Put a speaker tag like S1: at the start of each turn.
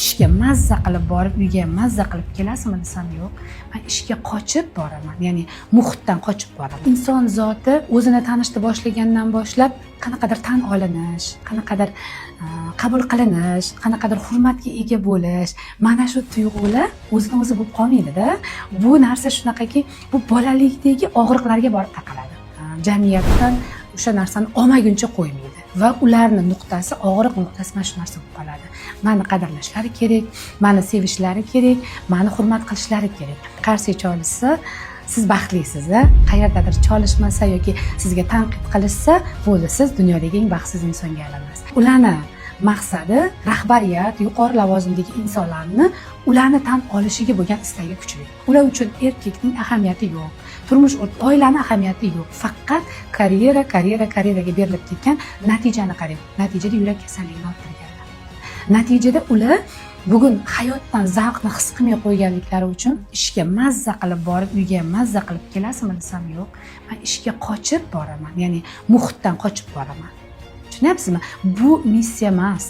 S1: Ishga mazza qilib borib, uyga mazza qilib kelasizmi desam, yo'q, man ishga qochib boraman, ya'ni muhitdan qochib boraman. Inson zoti o'zini tanishni boshlagandan boshlab qanaqadir tan olinish, qanaqadir qabul qilinish, qanaqadir hurmatga ega bo'lish, mana shu tuyg'ular o'zini o'zi bo'lib qolmaydida. Bu narsa shunaqaki, bu bolalikdagi og'riqlarga borib taqaladi. Jamiyatdan o'sha narsani olmaguncha qo'ymaydi va ularni nuqtasi, og'riq nuqtasi mana shu narsa bo'lib qoladi: mani qadrlashlari kerak, mani sevishlari kerak, mani hurmat qilishlari kerak. Qarsak cholishsa, siz baxtlisiz a qayerdadir cholishmasa yoki sizga tanqid qilishsa, bo'ldi, siz dunyodagi eng baxtsiz insonga aylanasiz. Ularni maqsadi rahbariyat, yuqori lavozimdagi insonlarni ularni tan olishiga bo'lgan istagi kuchli. Ular uchun erkakning ahamiyati yo'q, turmush, oilani ahamiyati yo'q, faqat karyera, karyera, karyeraga berilib ketgan. Natijani qarang, natijada yurak kasalligini olib kirganlar. Natijada ular bugun hayotdan zavqni his qilmay qo'yganliklari uchun ishga mazza qilib borib, uyga mazza qilib kelasizmi desam, yo'q, man ishga qochib boraman, ya'ni muhitdan qochib boraman. Tushunyapsizmi? Bu missiya emas,